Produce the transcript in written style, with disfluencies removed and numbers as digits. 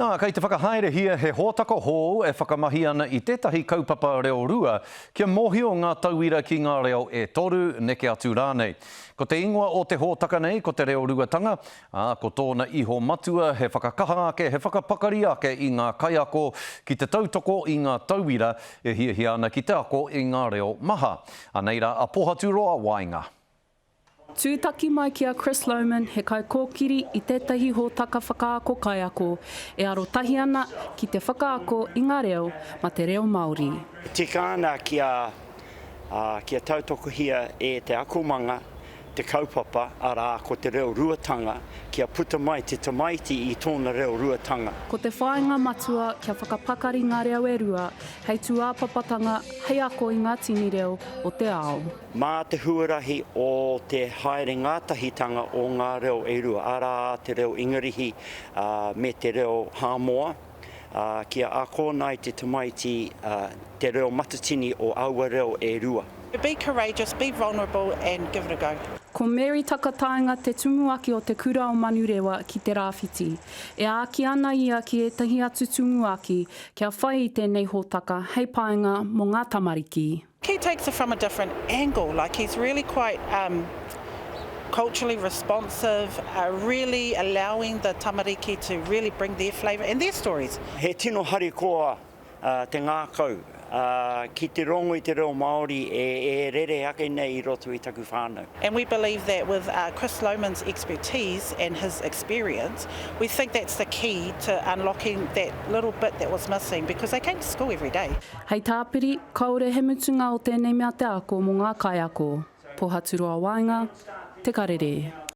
Nā, kei te whakahaerehia he hōtaka hou e whakamahi ana i tētahi kaupapa reorua kia mōhio ngā tauira ki ngā reo e toru, neke atu rānei. Ko te ingoa o te hōtaka nei ko te reoruatanga, ā, ko tōna iho matua he whakakaha ake, he whakapakari ake i ngā kaiako ki te tautoko i ngā tauira e hiahia ana ki te ako i ngā reo maha. Anei rā a Pohaturoa Waenga. Tūtaki mai ki a Chris Lowman, he kaikōkiri i tētahi hōtaka whakaako kaiako e arotahi ana ki te whakaako i ngā reo ma te reo Māori. E tika ana kia, kia tautokohia e te akomanga te kaupapa, arā, ko te reo ruatanga, kia puta mai te tamaiti i tōna reo ruatanga. Ko te whāinga matua kia whakapakari ngā reo e rua hei tūāpapatanga, hei ako i ngā tini reo o te ao. Mā te huarahi o te haere ngātahitanga o ngā reo e rua, arā, te reo Ingarihi me te reo Hāmoa, kia akona ai te tamaiti te reo matatini o aua reo e rua. Be courageous, be vulnerable and give it a go. Ko Mary Takataenga te tumuaki o Te Kura o Manurewa ki Te Rāwhiti. E āki ana ia ki ētahi atu tumuaki kia whai i tēnei hōtaka hei painga mō ngā tamariki. He takes it from a different angle, like he's really quite um culturally responsive, uh really allowing the tamariki to really bring their flavour and their stories. He tino harikoa te ngākau ki te rongo i te reo Māori e rere ake nei i roto i taku whānau. And we believe that with Chris Lowman's expertise and his experience, we think that's the key to unlocking that little bit that was missing because they came to school every day. Hei tāpiri, kāore he mutunga o tēnei mea te ako mō ngā kaiako. Pohaturoa Waenga, Te Karere.